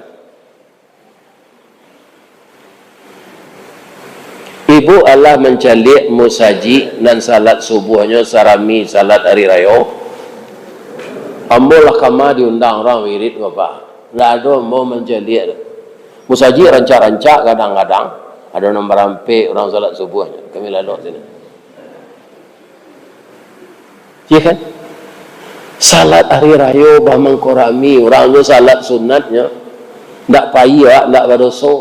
Ibu alah mancaliak musajik nan salat subuhnyo sarami salat ari rayo. Ambo lah kama diundang urang wirid, Bapak. Ndak ado ambo mancaliak tu. Musajik rancak-rancak, kadang-kadang ado nan barampek urang salat subuahnyo. Kami lalok sinan. Iya kan? Salat hari rayo bamangko rami, urang tu salat sunatnyo, ndak pai awak, ndak badoso.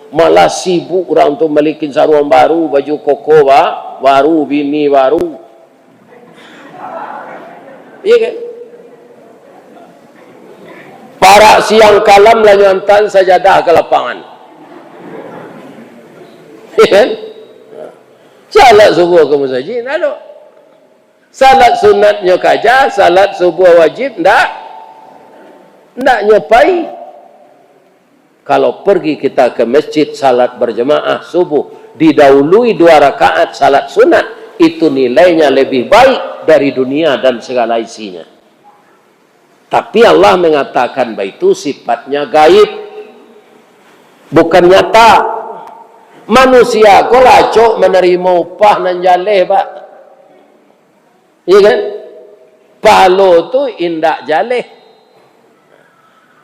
Malah sibuk urang tu mambalikan saruang baru, baju koko ba-, baru, bini baru. Iya kan? Parak siang kalam lah nyo antaan sajadah ka lapangan. Iya kan? Salat subuah ka musajik, ndak ado. Salat sunatnyo kaja, salat subuah wajib ndak, ndak nyo pai. Kalau pergi kita ke masjid, salat berjamaah subuh, didahului dua rakaat salat sunat, itu nilainya lebih baik dari dunia dan segala isinya. Tapi Allah mengatakan baitu sifatnya gaib, bukan nyata. Manusia ko lah acok manarimo upah nan jaleh, Pak. Iya kan? Pahalo tu indak jaleh.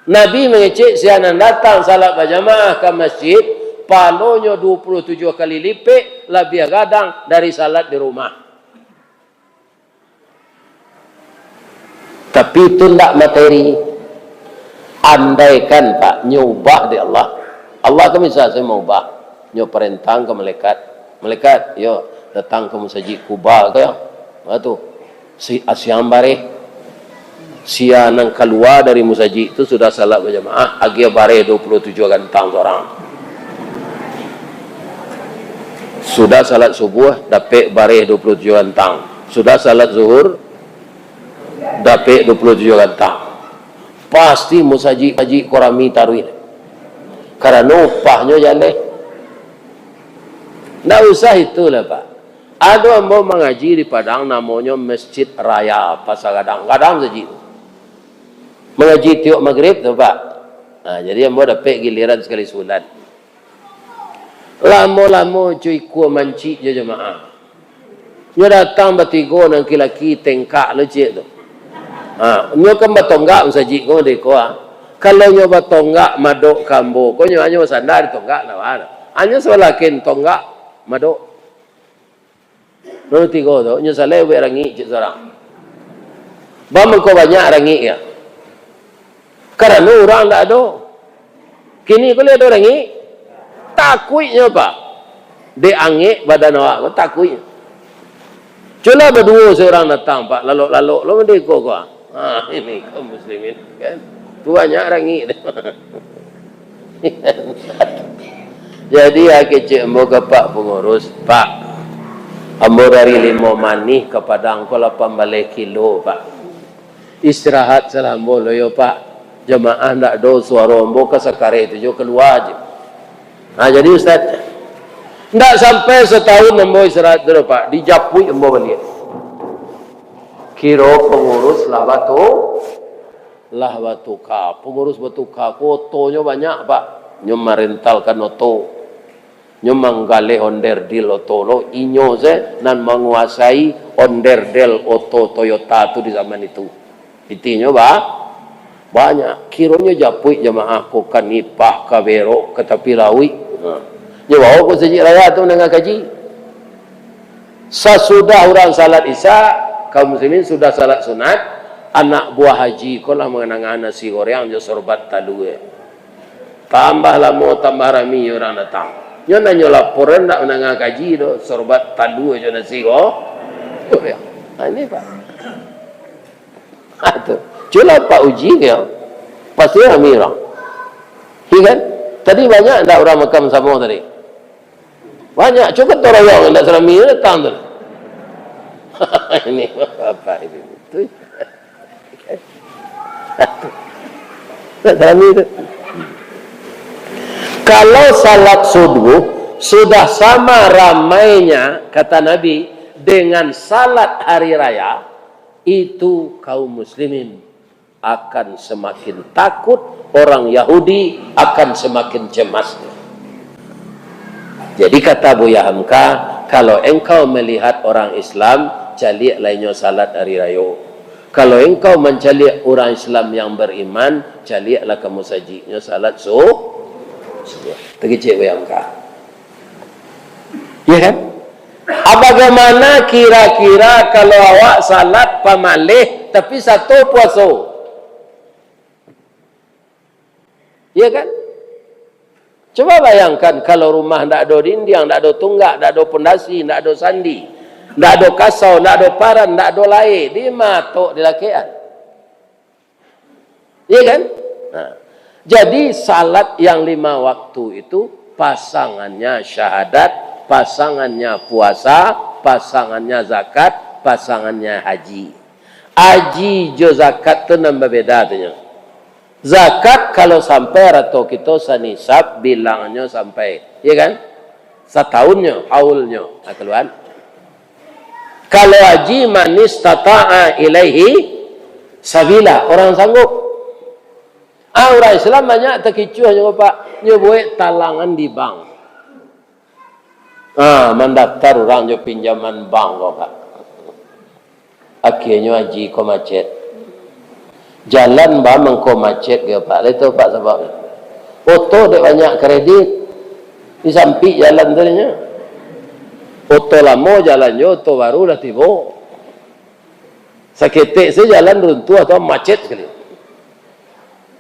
Nabi mangecek, sia nan datang salat bajamaah ka masjid, pahalonyo dua puluh tujuh kali lipek, labiah gadang dari salat di rumah. Tapi itu ndak materi. Andaikan, Pak, nyo ubah dek Allah. Allah kan bisa sajo maubah. Nyo parentahkan ka malaikat. "Malaikat, yo, datang ka Musajik Kuba ko, yo." Batu. Si asiang bareh. Sia nan kalua dari musajik tu sudah salat bajamaah, agiah bareh dua puluh tujuah gantang surang. Sudah salat subuah, dapek bareh dua puluh tujuah gantang. Sudah salat zuhur, dapek dua puluh tujuah gantang. Pasti musajik-musajik ko rami taruih. Karano upahnyo jaleh. Ndak usah itulah, Pak. Ado ambo mangaji di Padang, namonyo Masjid Raya Pasar Gadang. Gadang saji tu. Mangaji tiok magrib tu, Pak. Nah, jadi ambo dapek giliran sakali sabulan. Lamo-lamo cuy ikua mancik jo jamaah. Nyo datang batigo nan laki-laki tengkak lo ciek tu. Ha, nyo kan batonggak musajik ko dek ko, ah. Kalau nyo batonggak madok ka ambo ko, nyo hanyo basanda di tonggak lah, ah. Hanyo sabalah ken tonggak madok. Nyo tigo tu, nyo salai buek rangik ciek surang. Bamangko banyak rangik ya. Karano urang ndak ado. Kini ko lai ado rangik. Takuiknyo, Pak. Dek angek badan awak ko, takuiknyo. Cubolah baduo surang datang, Pak, lalok-lalok lo mandeko ko. Ha, ini kaum muslimin, kan. Tu banyak rangik. Jadi, ah, kecek ambo ka Pak Pangurus, "Pak, ambo dari Limau Manih ka Padang ko lapan baleh kilo, Pak. Istirahat salah ambo lo yo, Pak. Jamaah ndak ado, suaro ambo ka sakareh tu jo kalua je." Ha, jadi, Ustaz, ndak sampai satahun ambo istirahat tu, Pak, dijapuik ambo baliak. Kiro pangurus lah batu-, lah batuka. Pangurus batuka, otonyo banyak, Pak. Nyo marentalkan oto. Nyo manggaleh onderdil oto lo, inyo se nan manguasai onderdil oto Toyota tu di zaman itu. Pitinyo ba-, banyak. Kironyo japuik jamaah ko ka Nipah, ka Berok, ka tapi lauik. Ha. Nyo bawo ko Musajik Raya tu mandanga kaji. Sasudah urang salat Isya, kaum muslimin sudah salat sunat, anak buah haji ko lah mandanga nasi goreng jo sorbat talua. Tambah lamo, tambah rami urang datang. Nyo nan nyo laporan ndak mandanga kaji doh, sorbat talua jo nasi ko. Ha, ini, Pak. Ha, tu. Cubolah Pak uji ke, pasti rami urang. Iya kan? Tadi banyak ndak urang makan samo tadi? Banyak, cukup gotong royong, indak sarami datang tu. Ini bapak ini. Tu. Indak sarami tu. Kalau salat subuh sudah sama ramainya, kata Nabi, dengan salat hari raya, itu kaum muslimin akan semakin takut, orang Yahudi akan semakin cemas. Jadi kata Buya Hamka, kalau engkau melihat orang Islam, caliaklah inyo salat hari rayo. Kalau engkau mancaliak urang Islam yang beriman, caliaklah ka musajiknyo salat su-, Takecek bayangkan. Ya kan? Ah, bagaimana kira-kira kalau awak salat pamaleh, tapi sato puaso? Ya kan? Coba bayangkan kalau rumah ndak ado dindiang, ndak ado tunggak, ndak ado pondasi, ndak ado sandi, ndak ado kasau, ndak ado paran, ndak ado lae, di matok dilakekan. Iya kan? Nah, jadi salat yang lima waktu itu pasangannya syahadat, pasangannya puasa, pasangannya zakat, pasangannya haji. Haji jo zakat tu nan babeda tu nyo. Zakat kalau sampai arato kito sanisab, bilangnyo sampai, iya kan? Sataunnyo, haulnyo, nah, kaluan. Kalau haji, manistata'a ilaihi sabila, orang sanggup. Ah, urang Islam banyak takicuah nyo, Pak. Nyo buek talangan di bank. Ah, mandaftar urang jo pinjaman bank ko, Pak. Akhianyo haji ko macet. Jalan ba mangko macet ge, Pak. Lai tahu, Pak, sabab? Oto dek banyak kredit. Disampik jalan tu nyo. Oto lamo jalan jo, oto baru lah tibo. Saketek se jalan runtuah atau macet sakali.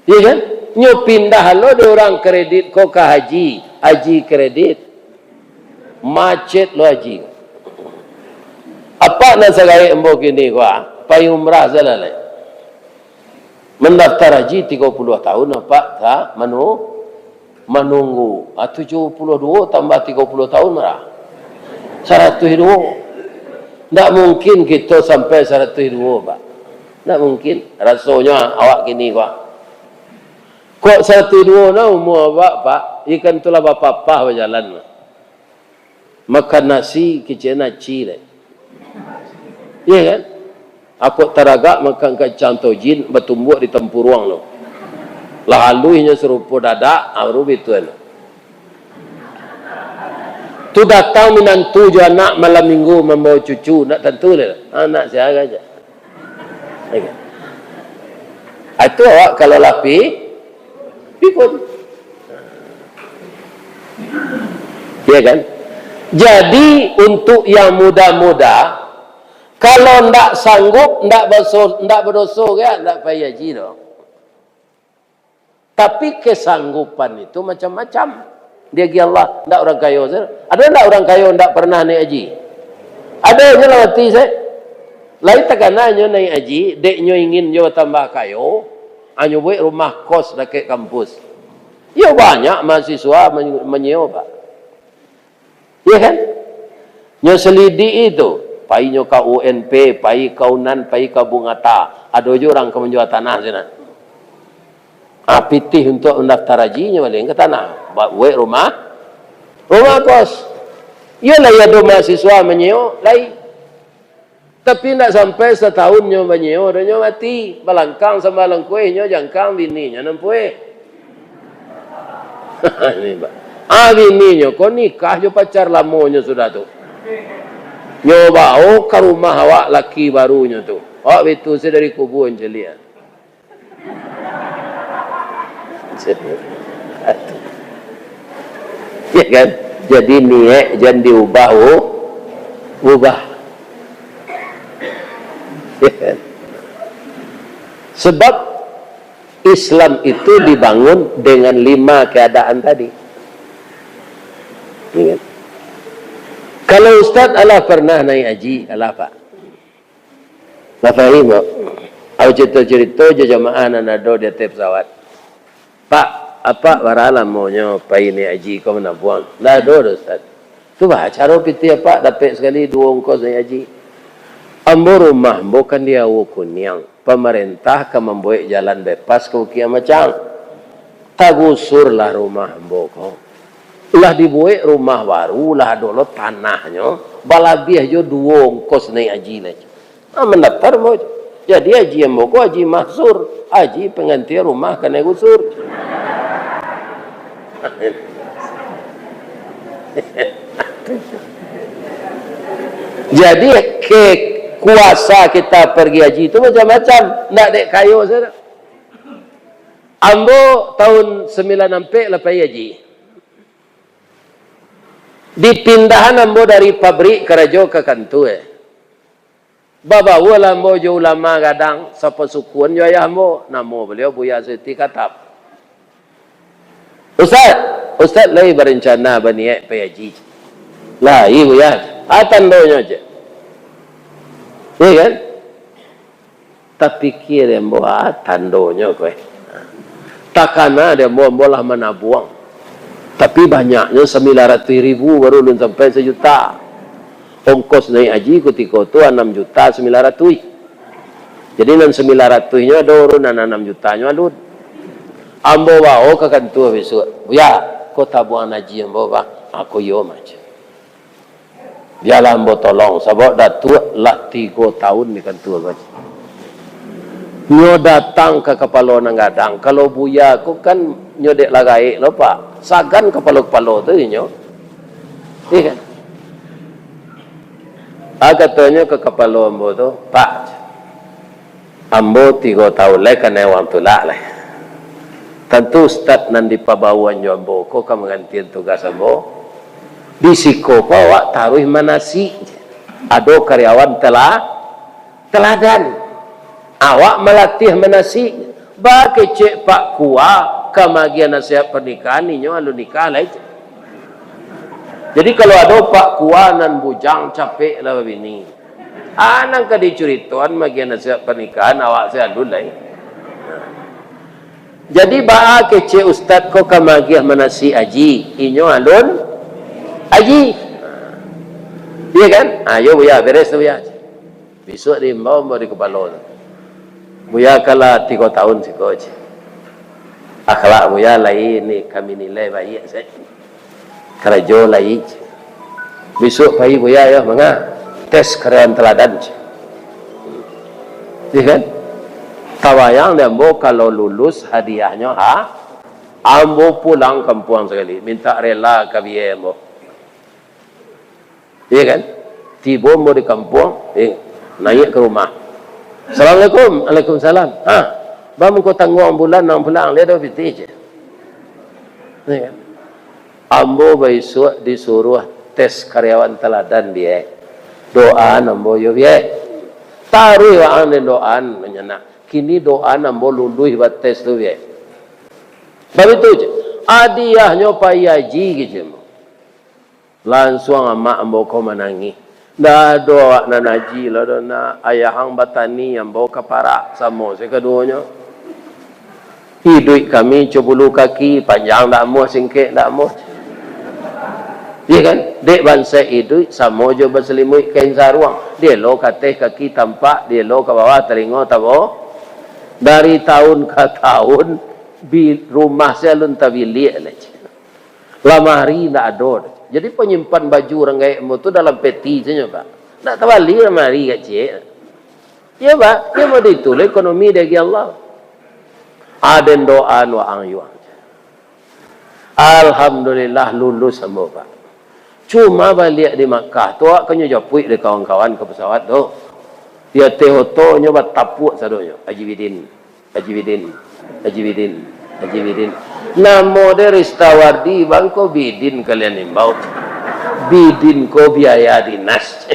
Iya kan? Nyo pindah lo dek urang kredit ko ka haji, haji kredit. Macet lo haji. Apak nan sagaek ambo kini ko, ah, pai umrah salah lai. Mandaftar haji tigo puluah tahun, apak ka manu-, manunggu. Ah, tujuh puluah duo tambah tigo puluah tahun, bara? Saratuih duo. Ndak mungkin kito sampai saratuih duo, Pak. Ndak mungkin. Rasonyo awak kini ko. Kok saratuih duo nah umua awak, Pak? Ikan tu lah bapapah bajalan, Pak. Makan nasi kecek naci deh. Iya kan? Ako taragak makan kacang tojin batumbuak di tampuruang tu. Lah aluihnyo sarupo dadak, ah, baru bituan. Tu datang minantu jo anak malam minggu mambawa cucu, ndak tantu lai. Anak sia aja. Itu awak kalau lah pi-, pikun. Ya kan? Jadi, untuk yang muda-muda, kalau ndak sanggup, ndak baso-, ndak badoso, kan, ndak payah haji doh. Tapi kesanggupan itu macam-macam. Diagiah Allah, ndak urang kayo sajo. Ado ndak urang kayo ndak pernah naiak haji? Ado, nyo lah mati se. Lai takana nyo naiak haji, dek nyo ingin nyo batambah kayo, nyo buek rumah kos dakek kampus. Iyo, banyak mahasiswa man-, manyiewo, Pak. Iya kan? Nyo selidiki tu, pai nyo ka U N P, pai ka Unan, pai ka Bungata. Ado juo urang ka manjua tanah sinan. Ah, pitih untuak mandaftar haji, nyo balian ka tanah. Ba-, buek rumah, rumah kos. Iyo, lai ado mahasiswa manyiewo, lai. Tapi, ndak sampai satahun nyo manyiewo, dah nyo mati. Balangkang samba langkueh nyo, jangkang bininyo nan pueh. Ini, Pak. Ah, bininyo ko nikah jo pacar lamonyo sudah tu. Nyo bao ka rumah awak laki barunyo tu. Awak bitu se dari kubua caliak. Ya kan? Jadi niat jan diubah, u-, ubah. Ya kan? Sebab Islam itu dibangun dengan lima keadaan tadi. Ya kan? Kalau ustaz alah pernah naiak haji, alah, Pak. Lah pahim, Pak? Au carito-carito jo jamaah nan ado di ateh pesawat. "Pak, apak bara lamonyo pai naiak haji ko manabuang?" "Ndak ado doh, Ustaz." "Tu baa caro pitih apak dapek sakali duo ongkos naiak haji?" "Ambo, rumah ambo kan di Aua Kuniang. Pamarentah ka mambuek jalan bypass ka Bukik Amacang. Tagusurlah rumah ambo ko. Lah dibuek rumah baru, lah ado lo tanahnyo, balabiah jo duo ongkos naiak haji lai." Ah, mandaftar ambo. Jadi haji ambo ko haji mahsur, haji pangganti rumah kanai gusur. Jadi, ke-, kuasa kita pergi haji tu macam-macam, ndak dek kayo sajo. Ambo tahun sambilan ampek lah pai haji. Dipindahan ambo dari pabrik karajo ka kantua. Babaolah ambo jo ulama gadang, sapasukuan jo ayah ambo, namo baliau Buya Suti Katap. "Ustaz, Ustaz lai barencana baniaik pai haji?" "Lai, Buya." "A tandonyo?" cek. Iyo kan? Tapikia dek ambo, "A tandonyo ko, eh?" Takana dek ambo, ambo lah manabuang. Tapi banyaknyo sambilan ratuih ribu, baru alun sampai sajuta. Ongkos naiak haji kutiko tu anam juta sambilan ratuih. Jadi nan sambilan ratuihnyo ado urun, nan anam jutanyo alun. Ambo bao ka kantua bisuak. "Buya, ko tabuangan haji ambo, Bang." "A, ko iyo mah," cek. "Bialah ambo tolong, sabab Datuak lah tigo taun di kantua ko." Nyo datang ka kapalo nan gadang. Kalau Buya ko kan nyo dek lah gaek lo, Pak. Sagan kapalo-kapalo tu inyo. Iyo kan? A, katonyo ka kapalo ambo tu, "Pak, ambo tigo taun lai kanai urang tulak lai. Tantu ustad nan dipabaoan jo ambo ko ka manggantian tugas ambo. Di siko ko awak taruih manasik. Ado karyawan tela-, teladan. Awak malatiah manasik." Ba kecek Pak Kua ka magiah nasihat parnikahan, inyo alun nikah lai. Jadi, kalau ado Pak Kua nan bujang, capek lah babini. A, nan ka dicuritoan magiah nasihat parnikahan, awak se alun lai. Jadi, baa kecek ustad ko ka magiah manasik haji, inyo alun haji. Iyo kan? Ayo, Buya, beres tu, Buya. Bisuak diimbau ambo di kapalo tu. "Buya kalah tigo taun siko," cek. "Akhlak Buya lai ni kami nilai baiak, cek. Karajo lai, cek. Bisuak pai Buya yo, manga, tes karyawan teladan," cek. Iyo kan? Tabayang dek ambo kalau lulus hadiahnyo, ha, ambo pulang kampuang sakali, mintak rela ka biai ambo. Iyo kan? Tibo ambo di kampuang, eh, naiak ka rumah. "Assalamualaikum." "Waalaikumsalam." "Ha, ba mangko tangguang bulan nan pulang, liek do pitih," cek. Iyo kan? Ambo baisuak disuruah tes karyawan teladan, biai. Doaan ambo yo, biai. Taruih waang den doaan, nyo nak. Kini doaan ambo luluih ba tes tu, biai. Baitu, cek. Hadiahnyo pai haji, kecek ambo. Lansuang amak ambo ko manangih. "Ndak ado awak nan haji lah doh, nak. Ayah ang batani, ambo ka parak, samo se kaduonyo. Iduik kami co bulu kaki, panjang ndak amuah, singkek ndak amuah." Iyo kan? Dek bansaik iduik samo jo basalimuik kain saruang. Dielo ka ateh kaki tampak, dielo ka bawah talingo tabo. Dari taun ka taun, bi-, rumah se alun tabiliak lai. Lamari ndak ado. Jadi panyimpan baju urang gaek ambo tu dalam peti sajo, Pak. Ndak tabali lamari kacik. Iyo, Pak. Iyo, model itu lah ekonomi diagiah Allah. Aden doaan waang yuang. Alhamdulillah, lulus ambo, Pak. Cuma baliak di Makkah tu, awak kanyo japuik dek kawan-kawan ka pesawat tu. Di ateh oto nyo batapuak sadonyo, Haji Bidin. Haji Bidin, Haji Bidin, Haji Bidin. Namo de Ristawardi, bang ko Bidin kalian imbau. Bidin ko biaya dinas.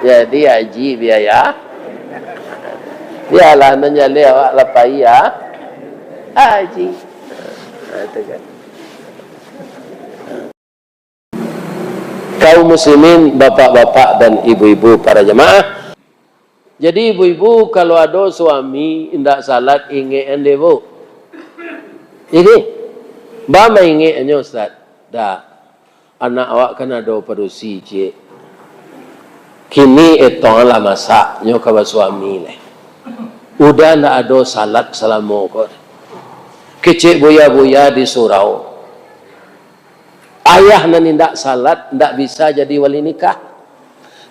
Jadi haji biaya. Bialah nan jaleh awak lapai ya. Haji. Nah, itu kan. Kaum muslimin, bapak-bapak dan ibu-ibu para jamaah. Jadi ibu-ibu, kalau ado suami indak salat, ingek an dek ibu. Ini, ba maingek anyo, Ustaz? Dak. Anak awak kan ado padusi, ciek. Kini etong lah masak, nyo ka basuami lai. Udah ndak ado salat salamo ko. Kecek buya-buya di surau. Ayah nan indak salat, ndak bisa jadi wali nikah.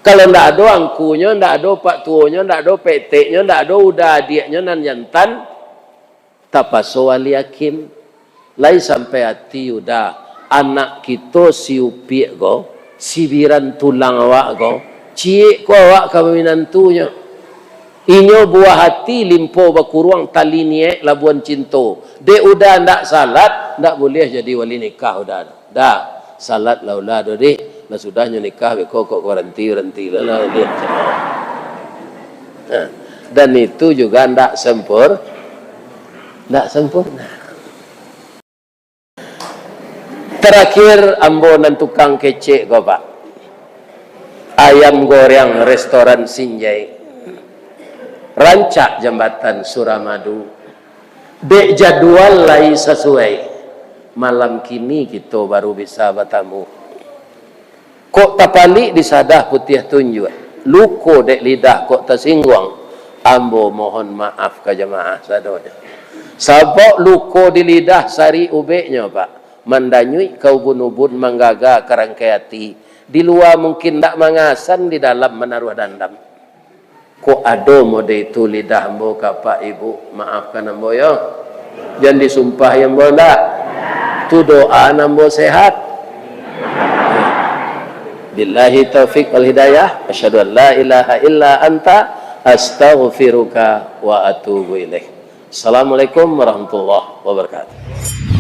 Kalau ndak ado angkunyo, ndak ado pak tuonyo, ndak ado peteknyo, ndak ado uda adiaknyo nan jantan, tapaso wali akim. Lai sampai ati uda, anak kito si Upiak ko, si Biran tulang awak ko, ciek ko awak ka minantunyo. Inyo buah ati limpo bakuruang, tali niaik labuan cinto. Dek uda ndak salat, ndak buliah jadi wali nikah uda. Dah. Salat lah ulah doh, Dik. Lah sudah nyo nikah, beko kok baranti, baranti lah, lah, Dik. Nah, dan itu juga ndak sempur-, ndak sempurna. Terakhir, ambo nan tukang kecek ko, Pak. Ayam goreng restoran Sinjai. Rancak jambatan Suramadu. Dek jadual lai sasuai. Malam kini kito baru bisa batamu. Kok tapalik disadah putiah tunjuak, luko dek lidah kok tasingguang, ambo mohon maaf ka jamaah sadonyo. Sabab luko di lidah sarik ubeknyo, Pak, mandanyuik ka ubun-ubun, manggaga ka rangkai ati, di lua mungkin ndak mangasan, di dalam manaruah dandam. Kok ado mode itu lidah ambo ka Pak Ibu, maafkan ambo yo. Jan disumpahi ambo ndak. Tu doa ambo sehat. Billahi taufik wal hidayah. Asyhadu an la ilaha illa anta, astaghfiruka wa atubu ilaik. Assalamualaikum warahmatullahi wabarakatuh.